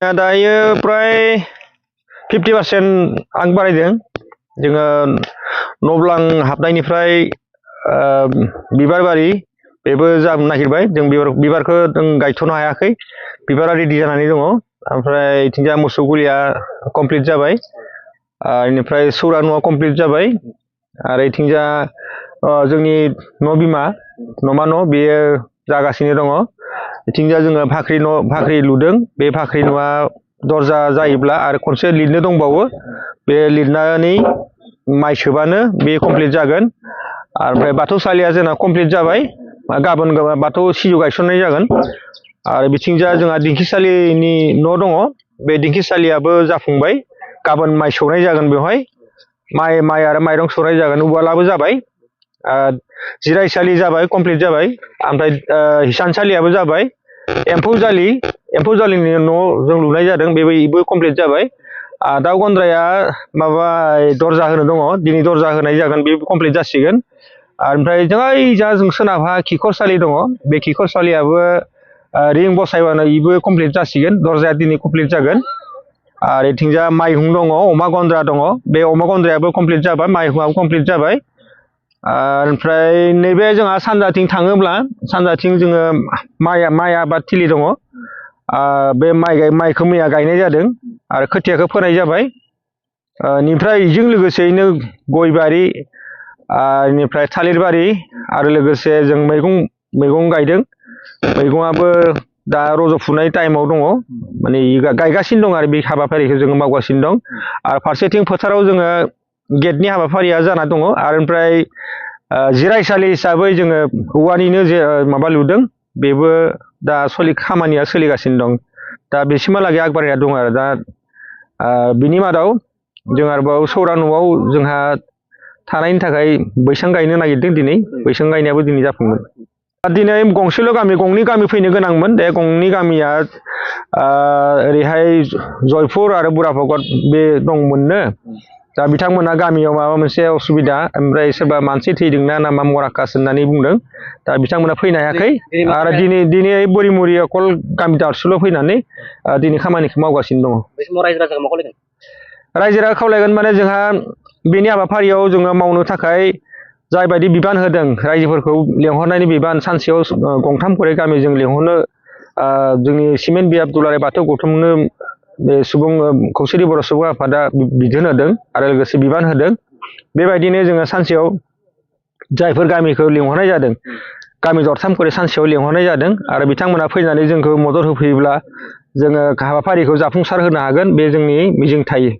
दायो प्राय 50% आं बारायदों जोङो नब्लां हाबनायनिफ्राय बिबार बारि बेबो जानो नागिरबाय जों बिबारखौ जों गायथ'नो हायाखै बिबारा रेडि जानानै दङ ओमफ्राय इथिंजा मोसौ गलिया कमप्लिट जाबाय इनिफ्राय सौरा न'आ कमप्लिट जाबाय आरो इथिंजा जोंनि न' बिमा न'मा न' बेयो जागासिनो दङ इथिंजा जोङो भाख्रि लुदों बे भाख्रि न'आ दरजा जायोब्ला आरो खनसे लिरनो दंबावो बे लिरनानै माइ सोबानो बे कमप्लिट जागोन ओमफ्राय बाथौसालिया जोंना कमप्लिट जाबाय गाबोन बाथौ सिजौ गायसननाय जागोन आरो बिथिंजा जोंहा दिंखिसालिनि न' दङ बे दिंखिसालियाबो जाफुंबाय गाबोन माइ सौनाय जागोन बेवहाय माइ आरो माइरं सौनाय जागोन उवालाबो जाबाय जिरायसालि जाबाय कमप्लिट जाबाय ओमफ्राय हिसानसालियाबो जाबाय एम्फौ जालिनि न' जों लुनाय जादों बेबो कमप्लिट जाबाय दाउ गन्द्राया माबा दरजा होनो दङ दिनै दरजा होनाय जागोन बे कमप्लिट जासिगोन ओमफ्राय जों सोनाबहा खिखरसालि दङ बे खिखरसालियाबो रिं बसायबानो बेबो कमप्लिट जासिगोन दरजाया दिनै कमप्लिट जागोन आरो इथिंजा माइहुं दङ अमा गन्द्रा दङ बे अमा गन्द्रायाबो कमप्लिट जाबाय माइहुङाबो कमप्लिट जाबाय ओमफ्राय नैबे जोंहा सानजाथिं थाङोब्ला सानजाथिं जोङो माइ आबाद थिलि दङ बे माइखौ मैया गायनाय जादों आरो खोथियाखौ फोनाय जाबाय बेनिफ्राय बेजों लोगोसेयैनो गय बारि बेनिफ्राय थालिर बारि आरो लोगोसे जों मैगं गायदों मैगङाबो दा रज'फुनाय टाइमाव दङ माने गायगासिनो दं आरो बे हाबाफारिखौ जोङो मावगासिनो दं आरो फारसेथिं फोथाराव जोङो गेटनि हाबाफारिया जाना दङ आरो ओमफ्राय जिरायसालि हिसाबै जोङो औवानिनो माबा लुदों बेबो दा खामानिया सोलिगासिनो दं दा बेसिमहालागै आगबारिया दं आरो दा बिनि मादाव जों आरोबाव सौरा न'आव जोंहा थानायनि थाखाय बैसां गायनो नागिरदों दिनै बैसां गायनायाबो दिनै जाफुंगोन दिनै गंसेल' गामि गंनै गामि फैनो गोनांमोन बे गंनै गामिया ओरैहाय जयपुर आरो बुराभगत बे दंमोननो दा बिथांमोना गामियाव माबा मोनसे असुबिदा ओमफ्राय सोरबा मानसि थैदोंना नामा मराकास होननानै बुंदों दा बिथांमोना फैनो हायाखै आरो दिनै बोरिमुरि अकल गामि दारसेल' फैनानै दिनै खामानिखौ मावगासिनो दङ रायजो राजा खावलायगोन माने जोंहा बेनि हाबाफारियाव जोङो मावनो थाखाय जायबायदि बिबान होदों रायजोफोरखौ लेंहरनायनि बिबान सानसेयाव गंथाम खरै गामिजों लेंहरनो जोंनि सिमेन्ट बियाब दुलाराय बाथौ गौथुमनो बे खौसेथि बर' सुबुं आफादा बिथोन होदों आरो लोगोसे बिबान होदों बेबायदिनो जोङो सानसेयाव जायफोर गामिखौ लेंहरनाय जादों गामि दरथाम खरै सानसेयाव लेंहरनाय जादों आरो बिथांमोना फैनानै जोंखौ मदद होफैयोब्ला जोङो हाबाफारिखौ जाफुंसार होनो हागोन बे जोंनि मिजिं थायो।